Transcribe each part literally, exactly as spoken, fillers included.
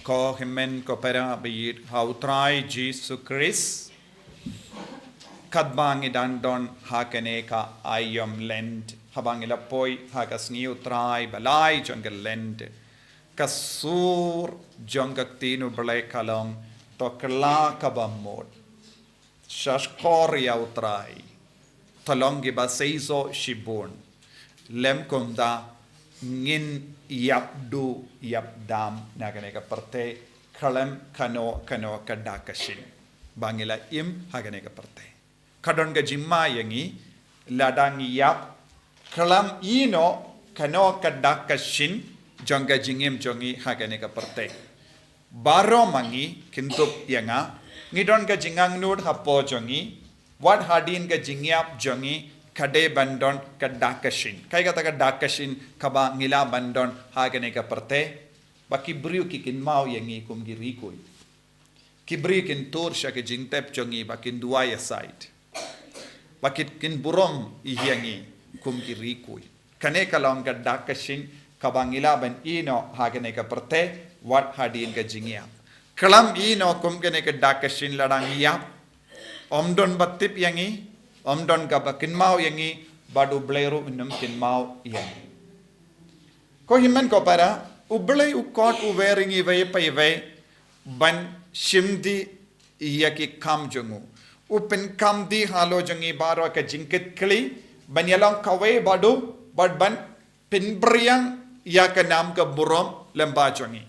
Ko hynmen ko para ba ïeit ha u Trai Jisu Khrist. Katba ngi dang don ha kane ka aïom Lent, haba ngi la poi ha ka sngi u Trai ba lai jong ka Lent, ka sur jong ka ktien u Blei ka long, to kylla kaba mut sha shkor ïa u Trai, to long kiba seisoh shibun, lym kumta ngin ïap duh ïap dam na kane ka pyrthei, khlem kano kano ka dak ka shin ba ngi la im ha kane ka pyrthei. Ka don ka jingma ïa ngi, lada ngi ïap, khlem ïehnoh kano ka dak ka shin jong ka jingim jong ngi ha kane ka pyrthei. Baroh ma ngi, kyndup ïa nga, ngi don ka jingangnud hapoh jong ngi, wat hadien ka jingïap jong ngi, ka dei ban don ka dak ka shin. Kaei kata ka dak ka shin kaba ngi lah ban don ha kane ka pyrthei? Ba ki briew ki kynmaw ïa ngi kum ki riew kui. Ki briew kin tur sha ki jingtep jong ngi ba kin duwai ïasaid, ba kin, kin burom ïa ngi kum ki riew kui. Kane ka long ka dak ka shin kaba ngi lah ban ïehnoh ha kane ka pyrthei, wat hadien ka jingïap. Khlem ïehnoh kum kane ka dak ka shin, lada ngi ïap, ym don ba tip ïa ngi, ym don kaba kynmaw ïa ngi, bad u Blei ruh un ym kynmaw ïa ngi. Ko hynmen ko para, u Blei u khot uwei ïa ngi iwei pa iwei ban shim dih ïa ki kam jong u. U pynkam dih halor jong ngi baroh ka jingkitkhlieh, ban ïalong kawei bad u, bad ban pynbiang ïa ka nam ka burom lyngba jong ngi.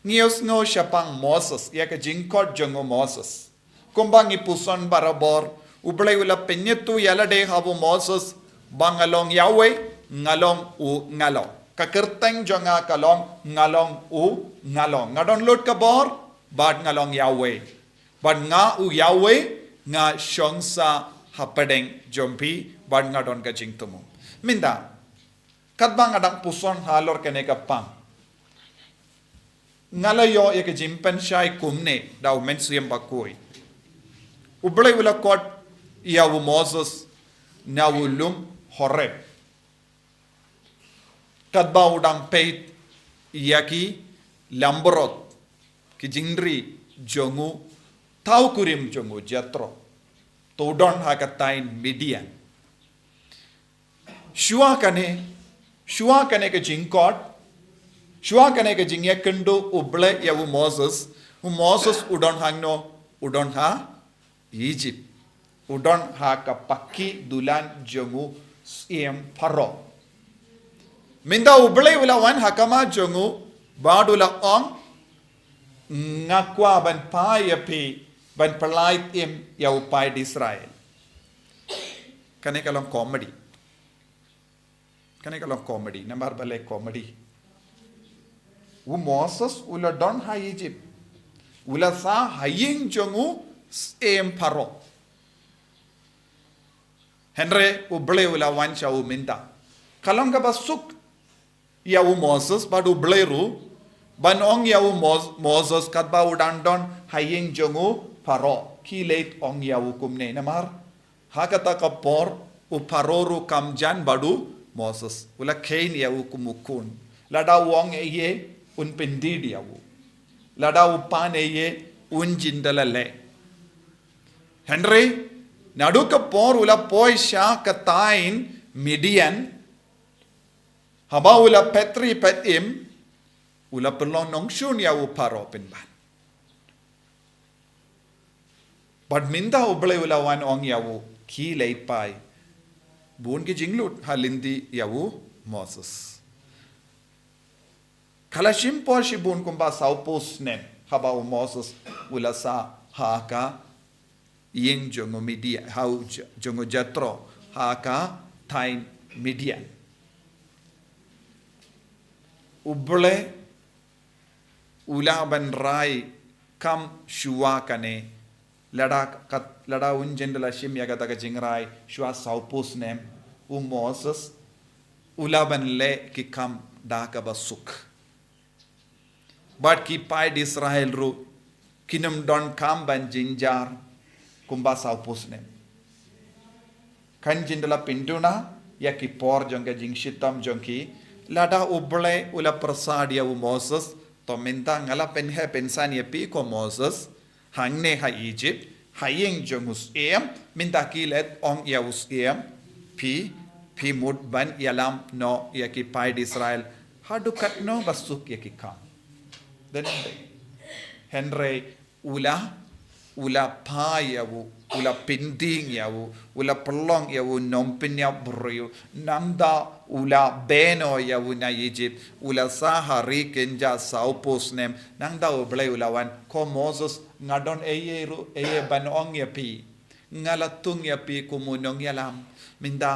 Ngi ïohsngew shaphang Moses, ïa ka jingkhot jong u Moses. Kumba ngi puson barabor, u Blei u la pynïathuh ïa lade ha u Moses, ba nga long Yahweh, nga long u nga long. Ka kyrteng jong nga ka long, nga long u nga long. Nga don lut ka bor, bad nga long Yahweh. Bad nga u Yahweh, nga shong sah hapdeng jong phi, bad nga don ka jingthmu. Mynta, katba nga dang puson halor kane ka pang, nga la ïoh ïa ka jingpynshai kumne da u Mynsiem Bakhuid. U Blei u la khot ïa u Moses na u lum Horeb, katba u dang peit ïa ki langbrot, ki jingri jong u thaw kurim jong u Jethro, to u don ha ka thaiñ Midian. Shuwa kane, shuwa kane ka jingkhot, shuwa kane ka jingïakynduh u Blei ïa u Moses, u Moses u don hangno? U don ha Egypt. U don ha ka paki dulan jong u syiem Pharaoh. Mynta u Blei u la wan ha khmat jong u, bad u la ong, nga kwah ban phai ïa phi, ban pynlait im ïa u paid Israel. Kane ka long comedy. Kane ka long comedy, namar balei comedy? U Moses u la don ha Egypt. U la sah ha ïing jong u syiem Pharaoh. Hynrei u Blei u la wan sha u mynta. Ka long kaba suk ïa u Moses bad u Blei ruh, ban ong ïa u Mos-, Moses katba u dang don ha ïing jong u Pharaoh. Khie leit ong ïa u kumne, namar ha kata ka por u Pharaoh ruh kam jan bad u Moses. U la kheiñ ïa u kum u khun. Lada u ong ei ei, un pyndie ïa u. Lada u pan ei ei, un jin da la leh. Hynrei naduh ka por u la poi sha ka thaiñ Midian, haba u la phet ri phet im, u la pynlong nongshun ïa u Pharaoh pynban. Bad mynta u Blei u la wan ong ïa u, khie leit phai. Bun ki jinglut ha lynti ïa u Moses. Ka la shim por shibun kumba sawphew snem, haba u Moses u la sah ha ka ïing jong u Midian, ha u J-, jong u Jethro, ha ka thaiñ Midian. U Blei u lah ban rai kam shuwa kane, lada kat-, lada un jin da la shim ïa kata ka jingrai shuwa sawphew snem, u Moses u lah ban leh ki kam da kaba suk. Bad ki paid Israel ruh kin ym don kam ban jynjar kumba sawphew snem. Kan jin da la pynduna ïa ki por jong ka jingshitom jong ki, lada u Blei u la pyrsad ïa u Moses, To mynta nga la pynheh pynsan ïa phi ko Moses, hangne ha Egypt, ha ïing jong u syiem, mynta ki la ong ïa u syiem, phi, phi mut ban ïalam noh ïa ki paid Israel, haduh katno ba suk ïa ki kam. Dei ne em? Hynrei u la, u la phai ïa u, u la pyndieng ïa u, u la pynlong ïa u nongpynïap briew, nangta u la beh noh ïa u na Egypt, u la sah ha ri kynja sawphew snem, nangta U Blei u la wan, ko Moses, nga don ei ei ruh, ei ei ban ong ïa phi. Nga la tung ïa phi kum u nongïalam, mynta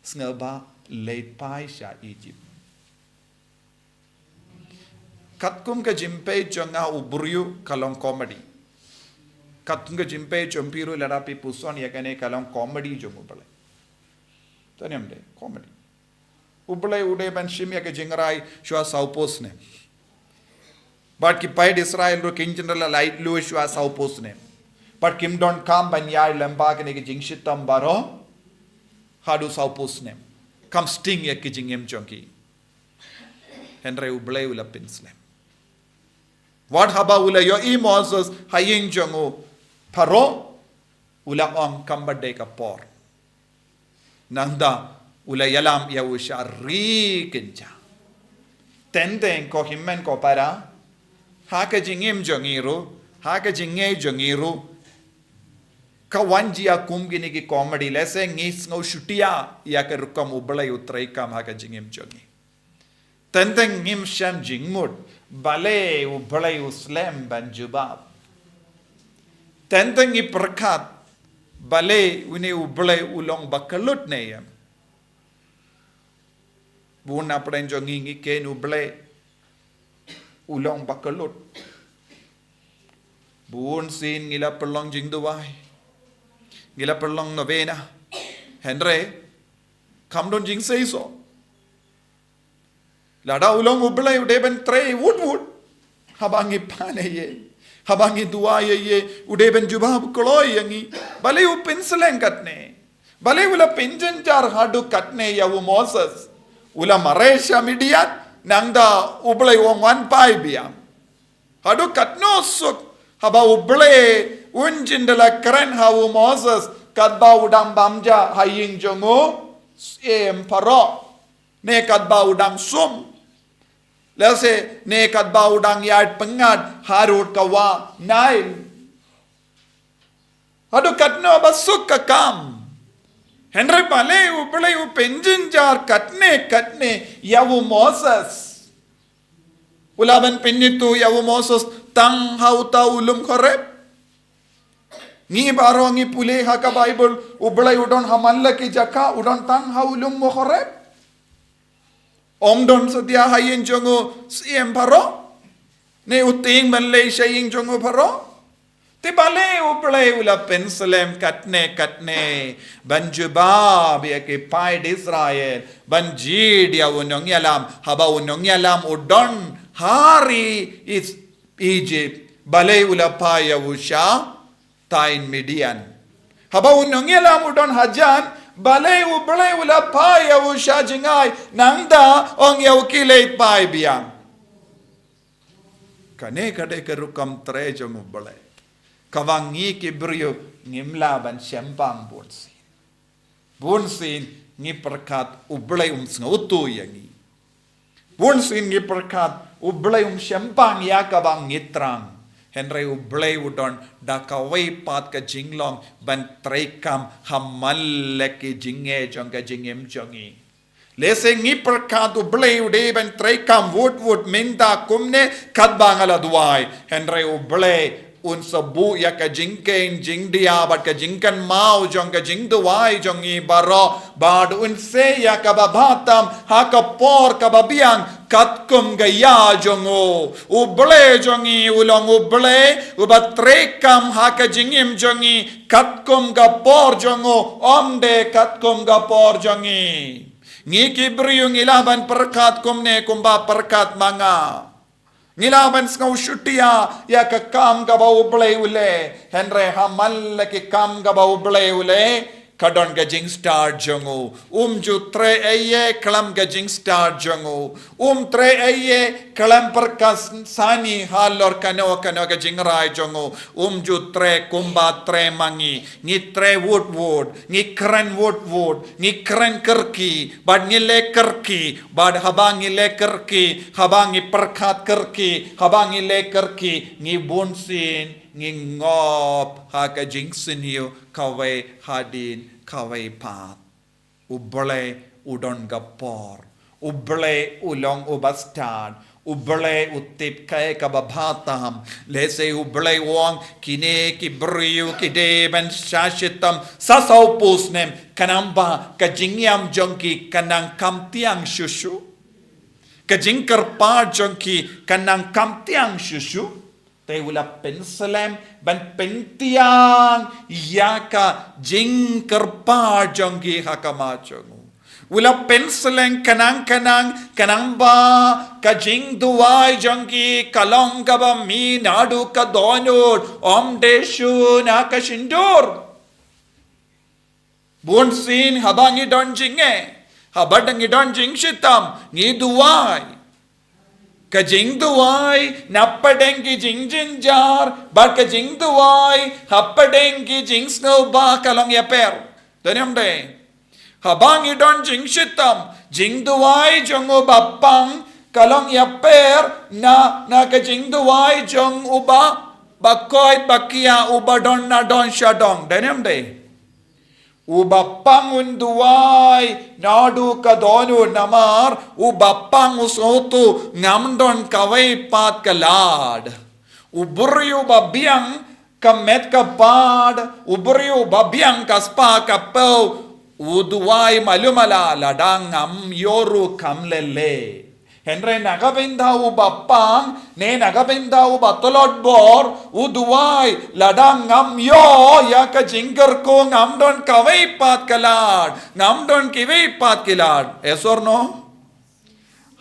sngewbha leit phai sha Egypt. Katkum ka jingpeit jong nga u briew ka long comedy. Katkum ka jingpeit jong phi ruh lada phi puson ïa kane ka long comedy jong U Blei. Dei ne em dei, comedy. U Blei u dei ban shim ïa ka jingrai shuwa sawphew snem. Bad ki paid Israel ruh kin jin da la lait luid shuwa sawphew snem. Bad kim don kam ban ïaid lyngba kane ka jingshitom baroh haduh sawphew snem. Kam sting ïa ki jingim jong ki. Hynrei U Blei u la pynslem. Wat haba u la ïohi Moses ha ïing jong u Pharaoh, u la ong kam pat dei ka por. Nangta u la ïalam ïa u sha ri kynja. Teng teng ko hynmen ko para, ha ka jingim jong ngi ruh, ha ka jingngeit jong ngi ruh, ka wan jia kum kine ki comedy, lehse ngi sngew shutia ïa ka rukom U Blei u treikam ha ka jingim jong ngi. Teng teng ngim shym jingmut balei U Blei u slem ban jubab. Teng teng ngi pyrkhat balei une U Blei u long ba kyllut ne em. Bun na pdeng jong ngi ngi khein U Blei u long ba kyllut. Bun sien ngi la pynlong jingduwai, ngi la pynlong novena, hynrei kam don jingseisoh. Lada u long U Blei u dei ban trei wut wut. Haba ngi pan ïa u, haba ngi duwai ïa u, u dei ban jubab kloi ïa ngi. Balei u pynslem katne? Balei u la pynjynjar haduh katne ïa u Moses? U la mareh sha Midian, nangta U Blei u ong wan phai biang. Haduh katno suk haba U Blei un jin da la kren ha u Moses katba u dang bam ja ha ïing jong u syiem Pharaoh, ne katba u dang sum, lehse ne katba u dang ïaid pyngngad harud ka wah Nail. Haduh katno ba suk ka kam. Hynrei balei U Blei u pynjynjar katne katne ïa u Moses? U lah ban pynithuh ïa u Moses tang ha uta u lum Horeb. Ngi baroh ngi pule ha ka Baibl, U Blei u don ha man la ki jaka, u don tang ha u lum Horeb. Ym don satia ha ïing jong u syiem Pharaoh, ne u tieng ban leit sha ïing jong u Pharaoh. Te balei U Blei u la pynslem katne katne ban jubab ïa ki paid Israel, ban jied ïa u nongïalam, haba u nongïalam u don ha ri Is-, Egypt, balei u la phai ïa u sha thaiñ Midian? Haba u nongïalam u don hajan, balei U Blei u la phai ïa u sha jngai, nangta ong ïa u khie leit phai biang? Kane ka dei ka rukom trei jong U Blei, kaba ngi ki briew ngim lah ban shemphang bun sien. Bun sien ngi pyrkhat U Blei um sngewthuh ïa ngi. Bun sien ngi pyrkhat U Blei um shemphang ïa kaba ngi thrang. Hynrei U Blei u don da kawei pat ka jinglong ban treikam ha man la ki jingngeit jong ka jingim jong ngi. Lehse ngi pyrkhat U Blei u dei ban treikam wut wut mynta kumne katba nga la duwai. Hynrei U Blei un sa buh ïa ka jingkheiñ jingdia bad ka jingkynmaw jong ka jingduwai jong ngi baroh, bad un sei ïa kaba bha tam ha ka por kaba biang katkum ka ïa jong u. U Blei jong ngi u long U Blei uba treikam ha ka jingim jong ngi katkum ka por jong u, ym dei katkum ka por jong ngi. Ngi ki briew ngi lah ban pyrkhat kumne kumba pyrkhat ma nga. Ngi lah ban sngew shutia ïa ka kam kaba U Blei u leh, hynrei ha man la ki kam kaba U Blei u leh, ka don ka jingstad jong u. Um ju trei ei ei khlem ka jingstad jong u. Um trei ei ei khlem pyrkhat sani halor kano kano ka jingrai jong u. Um ju trei kumba trei ma ngi. Ngi trei wut wut, ngi kren wut wut, ngi kren kyrkieh, bad ngi leh kyrkieh, bad haba ngi leh kyrkieh, haba ngi pyrkhat kyrkieh, haba ngi leh kyrkieh, ngi bunsien ngi ngop ha ka jingsniew kawei hadien kawei pat. U Blei u don ka por. U Blei u long u bastad. U Blei u tip kaei kaba bha tam. Lehse u Blei u ong kine ki briew ki dei ban sah shitom sa sawphew snem, khnang ba ka jingïam jong ki kan nang kham tiang shuh shuh. Ka jingkyrpad jong ki kan nang kham tiang shuh shuh. Te u la pynslem ban pyntiang ïa ka jingkyrpad jong ki ha khmat jong u. U la pynslem khnang khnang khnang ba ka jingduwai jong ki ka long kaba mih naduh ka dohnud, ym dei shuh na ka shyntur. Bunsien haba ngi don jingeh, haba ngi don jingshitom, ngi duwai. Ka jingduwai na pdeng ki jingjynjar, bad ka jingduwai ha pdeng ki jingsngewbha ka long ïapher. Don ym dei? Haba ngi don jingshitom, jingduwai jong u bapang ka long ïapher na, na ka jingduwai jong u ba, ba koit ba kiar, u ba don na don sha dong. Don ym dei? U bapang un duwai naduh ka dohnud namar u bapang u sngewthuh ngam don kawei pat ka lad. U briew ba biang ka met ka phad, u briew ba biang ka spah ka phew, u duwai malu mala lada ngam ïoh ruh kam lei lei. Hynrei na ka bynta u bapang, ne na ka bynta u ba tlot bor, u duwai, lada ngam ïoh ïa ka jingkyrkhu ngam don kawei pat ka lad, ngam don kiwei pat ki lad. Yes or no?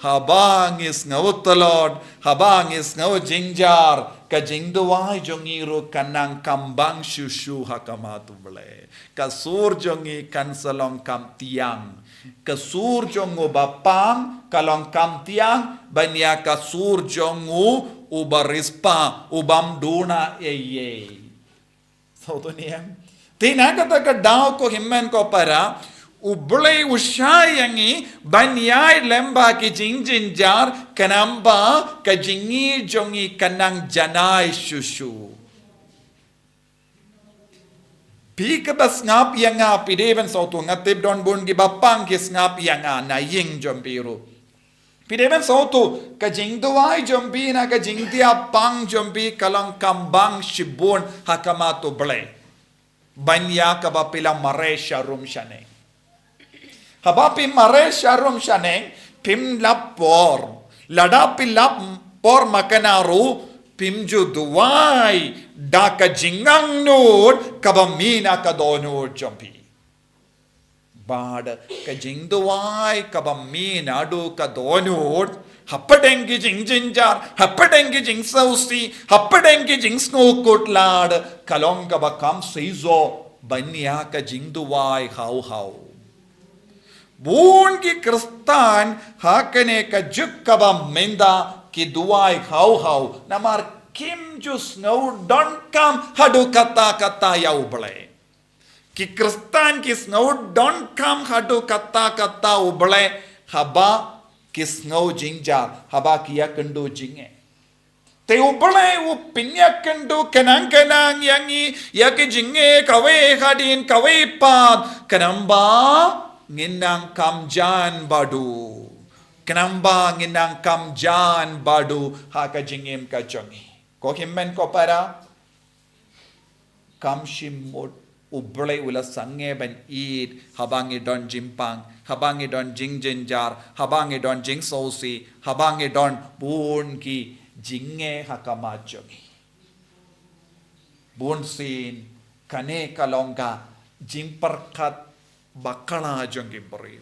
Haba ngi sngew tlot, haba ngi sngew jynjar, ka jingduwai jong ngi ruh kan nang kham bang shuh shuh ha khmat u Blei. Ka sur jong ngi kan sa long kham tiang. Ka sur jong u bapang ka long kham tiang ban ïa ka sur jong u, u bariewspah, u bym duna ei ei. Sngewthuh ne em? Te na kata ka daw ko hynmen ko para, u Blei u shah ïa ngi ban ïaid lem bad ki jingjynjar, khnang ba ka jingïeit jong ngi kan nang janai shuh shuh. Phi kaba sngap ïa nga, phi dei ban sngewthuh, nga tip don bun ki bapang ki sngap ïa nga na ïing jong phi ruh. Phi dei ban sngewthuh, ka jingduwai jong phi na ka jingthiah pang jong phi ka long kham bang shibun ha khmat u Blei. Ban ïa kaba phi la mareh sharum shaneng. Haba phi mareh sharum shaneng, phim lap por. Lada phi lap por makna ruh, phim ju duwai da ka jingangnud kaba mih na ka dohnud jong phi. Bad ka jingduwai kaba mih naduh ka dohnud, hapdeng ki jingjynjar, hapdeng ki jingsngewsih, hapdeng ki jingsngewkhuslai, ka long kaba kham shisha ban ïa ka jingduwai haw haw. Bun ki Khristan ha kane ka juk kaba mynta ki duwai haw haw, namar kim ju sngew donkam haduh katta katta ïa u Blei. Ki Khristan ki sngew donkam haduh katta katta u Blei haba ki sngew jynjar, haba ki ïakynduh jingeh. Te u Blei u pynïakynduh khnang khnang ïa ngi ïa ki jingeh kawei hadien kawei pat, khnang ba ngin nang kham jan badu, khnang ba ngin nang kham jan badu ha ka jingim ka jong ngi. Ko hynmen ko para, kham shym mut u Blei u la sangeh ban ïeit haba ngi don jingpang, haba ngi don jingjynjar, haba ngi don jingsngewsih, haba ngi don bun ki jingeh ha khmat jong ngi. Bunsien kane ka long ka jingpyrkhat bakla jong ki briew.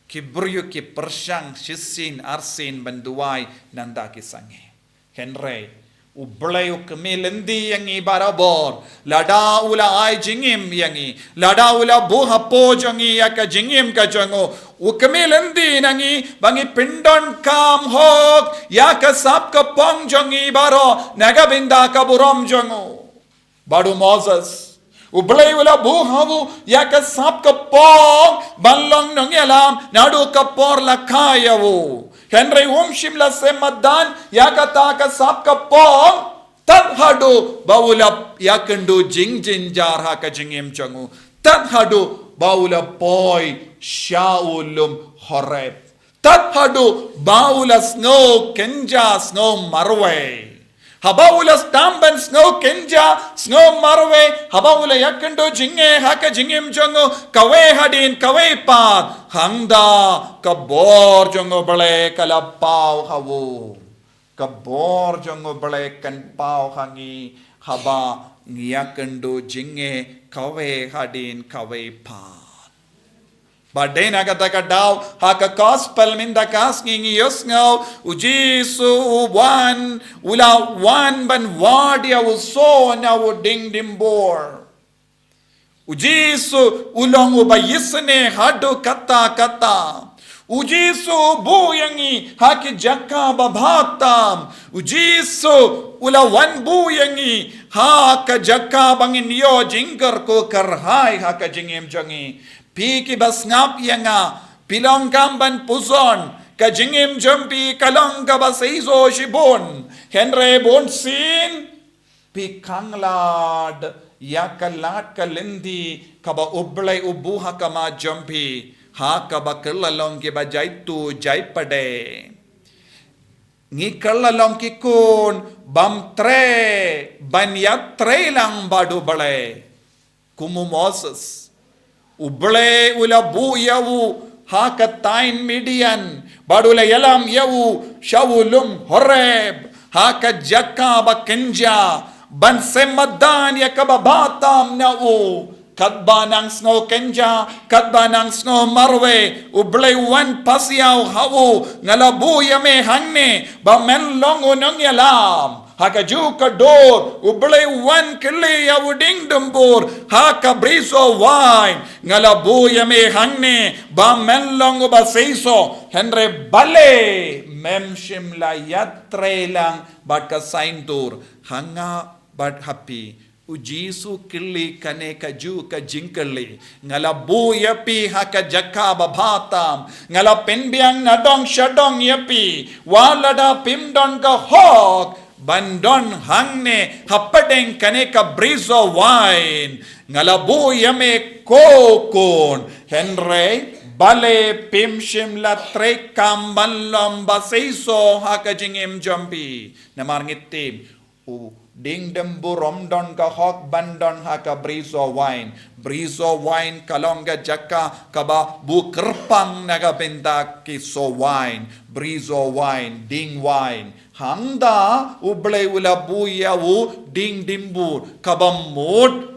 Ki briew ki pyrshang shisien arsien ban duwai nangta ki sangeh. Hynrei U Blei u kmie lynti ïa ngi barabor. Lada u la ai jingim ïa ngi, lada u la buh hapoh jong ngi ïa ka jingim ka jong u, u kmie lynti na ngi ba ngi pyndonkam hok ïa ka sap ka pong jong ngi baroh na ka bynta ka burom jong u. Bad u Moses, U Blei u la buh ha u ïa ka sap ka pong ban long nongïalam naduh ka por la kha ïa u. Hynrei um shym la shem madan ïa kata ka sap ka pong tad haduh ba u la ïakynduh jingjynjar ha ka jingim jong u, tad haduh ba u la poi sha u lum Horeb. Tad haduh ba u la sngew kynja sngew marwei. Haba u la sdang ban sngew kynja sngew marwei, haba u la ïakynduh jingeh ha ka jingim jong u, kawei hadien kawei pat, hangta ka bor jong u Blei ka la paw ha u. Ka bor jong u Blei kan paw ha ngi haba ngi ïakynduh jingeh kawei hadien kawei pat. Bad dei na kata ka daw ha ka gospel mynta ka sngi ngi ïohsngew, u Jisu u wan, u la wan ban wad ïa u soh na u diengdimbur. U Jisu u long uba isynei haduh katta katta. U Jisu u buh ïa ngi ha ki jaka ba bha tam. U Jisu u la wan buh ïa ngi ha ka jaka ba ngin ïoh jingkyrkhu kyrhai ha ka jingim jong ngi. Phi kiba sngap ïa nga, phi long kam ban pyrshang, ka jingim jong phi ka long kaba seisoh shibun. Hynrei bunsien phi khanglad ïa ka lad ka lynti kaba U Blei u buh ha khmat jong phi, ha kaba kylla long kiba jaituh jaipdeng. Ngi kylla long ki khun bym treh ban ïatrei lang bad U Blei. Kum u Moses, U Blei u la buh ïa u ha ka thaiñ Midian, bad u la ïalam ïa u sha u lum Horeb, ha ka jaka ba kynja, ban shem madan ïa kaba bha tam na u. Katba nang sngew kynja, katba nang sngew marwei, U Blei u wan pasiaw ha u, nga la buh ïa me hangne ba men long u nongïalam ha kajuh ka dur. U Blei u wan kylli ïa u diengdimbur ha ka brisoh waiñ, nga la buh ïa me hangne ba men long uba seisoh. Hynrei balei mem shym la ïatrei lang bad ka saiñdur, ha nga bad ha phi? U Jisu u kylli kane kajuh ka jingkylli. Nga la buh ïa phi ha ka jaka ba bha tam. Nga la pynbiang nadong shadong ïa phi. Wat lada phim don ka hok ban don hangne hapdeng kane ka brisoh waiñ, nga la buh ïa me ko khun. Hynrei balei phim shym la treikam ban long ba seisoh ha ka jingim jong phi? Namar ngi tip, u diengdimbur um don ka hok ban don ha ka brisoh waiñ. Brisoh waiñ ka long ka jaka kaba buh kyrpang na ka bynta ki soh waiñ. Brisoh waiñ, dieng waiñ. Hangta U Blei u la buh ïa u diengdimbur kaba mut.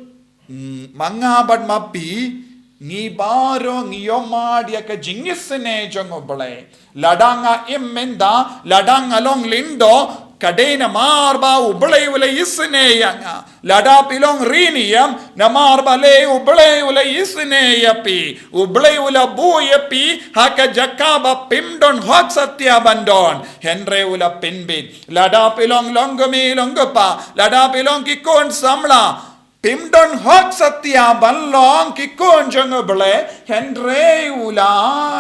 Mm, ma nga bad ma phi, ngi baroh ngi ïohmad ïa ka jingisynei jong U Blei. Lada nga im mynta, lada nga long lyngdoh, ka dei namar ba U Blei u la isynei ïa nga. Lada phi long ri niam, namar balei U Blei u la isynei ïa phi. U Blei u la buh ïa phi ha ka jaka ba phim don hok satia ban don. Hynrei u la pynbit. Lada phi long longkmie longkpa, lada phi long ki khun samla, phim don hok satia ban long ki khun jong U Blei, hynrei u la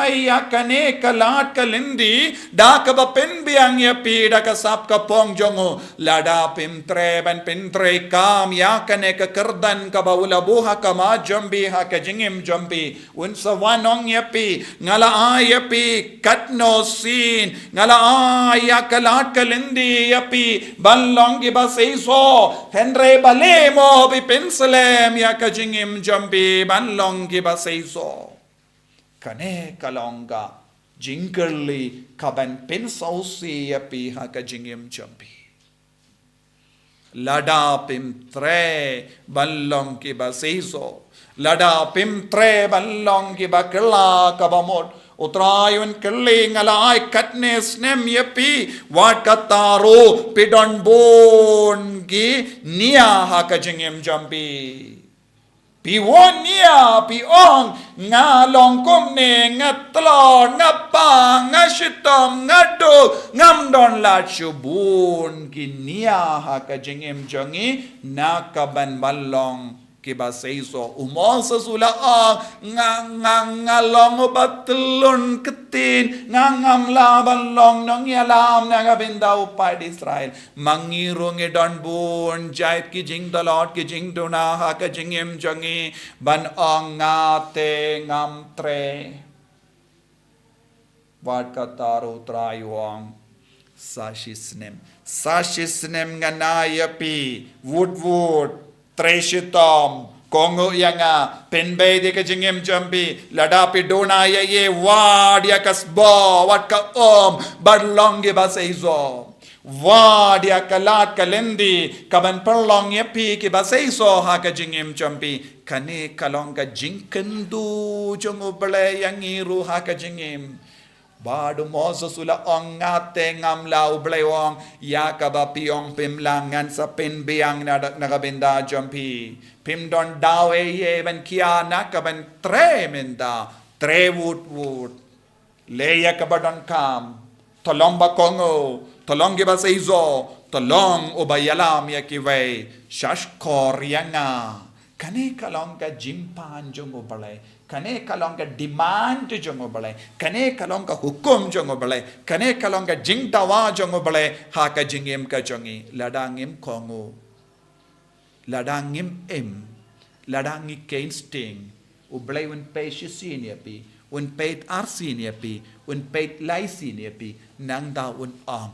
ai ïa kane ka lad ka lynti da kaba pynbiang ïa phi da ka sap ka phong jong u. Lada phim treh ban pyntreikam ïa kane ka kyrdan kaba u la buh ha khmat jong phi ha ka jingim jong phi, un sa wan ong ïa phi, nga la ai ïa phi katno sien, nga la ai ïa ka lad ka lynti ïa phi ban long kiba seisoh. Hynrei balei mo phi pynslem ïa ka jingim jong phi ban long kiba seisoh? Kane ka long ka jingkylli kaban pynsngewsih ïa phi ha ka jingim jong phi. Lada phim treh ban long kiba seisoh, lada phim treh ban long kiba kylla kaba mut, U Trai un kylli, nga la ai katne snem ïa phi, wat kata ruh phi don bun ki nia ha ka jingim jong phi. Phi wan nia, phi ong, nga long kumne, nga tlot, nga pang, nga shitom, nga duk, ngam don lad shuh. Bun ki nia ha ka jingim jong ngi na ka ban ban long kiba seisoh. U Moses u la ong, nga, nga, nga long uba tyllun ktien, nga ngam lah ban long nongïalam na ka bynta u paid Israel. Ma ngi ruh ngi don bun jait ki jingtlot, ki jingduna ha ka jingim jong ngi, ban ong nga te ngam treh. Wat kata ruh u Trai u ong, sa shi snem, sa shi snem nga na ïa phi, wut wut, trei shitom, kohnguh ïa nga, pynbeit ïa ka jingim jong phi, lada phi duna ïa ei, wad ïa ka sboh, wat ka um, ban long kiba seisoh. Wad ïa ka lad ka lynti, ka ban pynlong ïa phi kiba seisoh ha ka jingim jong phi. Kane ka long ka jingkyntu jong U Blei ïa ngi ruh ha ka jingim. Bad u Moses u la ong, nga te ngam lah. U Blei u ong, ïa kaba phi ong phim lah, ngan sa pynbiang na, na ka bynta jong phi. Phim don daw ei ei ban khia na ka ban trei mynta. Trei wut wut. Leh ïa kaba donkam. To long ba kohnguh, to long kiba seisoh, to long uba ïalam ïa kiwei. Sha shkor ïa nga. Kane ka long ka jingpan jong U Blei. Kane ka long ka demand jong U Blei. Kane ka long ka hukum jong U Blei. Kane ka long ka jingdawa jong U Blei ha ka jingim ka jong ngi. Lada ngim kohnguh, lada ngim im, lada ngi keiñ sting, U Blei un peit shisien ïa phi, un peit arsien ïa phi, un peit laisien ïa phi, nangta un ong,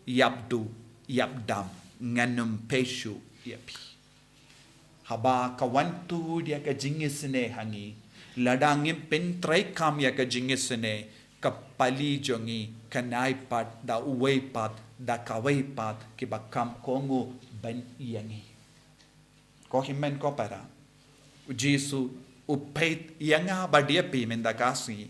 ïap duh, ïap dam, ngan ym peit shuh ïa phi. Haba ka wan tuid ïa ka jingisynei ha ngi, lada ngim pyntreikam ïa ka jingisynei, ka pali jong ngi kan ai pat da uwei pat, da kawei pat, kiba kham kohnguh ban ïa ngi. Ko hynmen ko para, U Jisu u peit ïa nga bad ïa phi mynta ka sngi,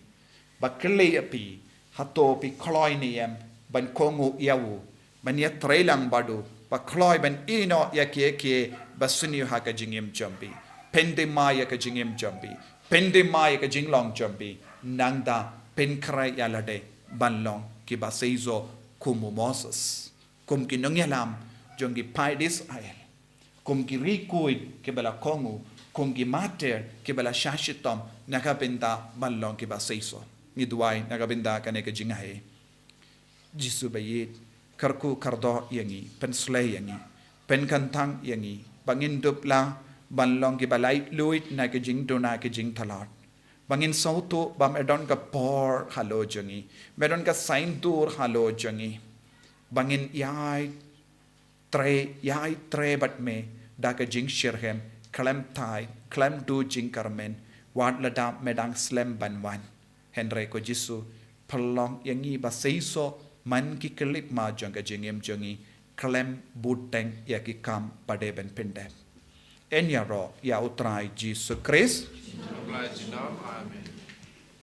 ba kylli ïa phi, hato phi kloi ne em ban kohnguh ïa u, ban ïatreilang bad u, ba kloi ban ïehnoh ïa kiei kiei ba sniew ha ka jingim jong phi. Pynthymmai ïa ka jingim jong phi, pynthymmai ïa ka jinglong jong phi, nangta pynkhreh ïa lade ban long kiba seisoh kum u Moses, kum ki nongïalam jong ki paid Israel, kum ki riewkhuid kiba la kohnguh, kum ki martyr kiba la shah shitom na ka bynta ban long kiba seisoh. Ngi duwai na ka bynta kane ka jingaiei. Jisu ba ïeit, kyrkhu kyrdoh ïa ngi, pynslei ïa ngi, pynkyntang ïa ngi, ba ngin dup lah ban long kiba laitluid na ka jingduna ka jingtlot. Ba ngin sngewthuh ba me don ka por halor jong ngi, me don ka saiñdur halor jong ngi. Ba ngin ïai trei, ïai trei bad me da ka jingshitrhem, khlem thait, khlem duh jingkyrmen, wat lada me dang slem ban wan. Hynrei ko Jisu, pynlong ïa ngi ba seisoh man ki khyllipmat jong ka jingim jong ngi, khlem bud teng ïa ki kam ba dei ban pyndep. Yn ïaroh ïa U Trai Jisu Khrist. Amen.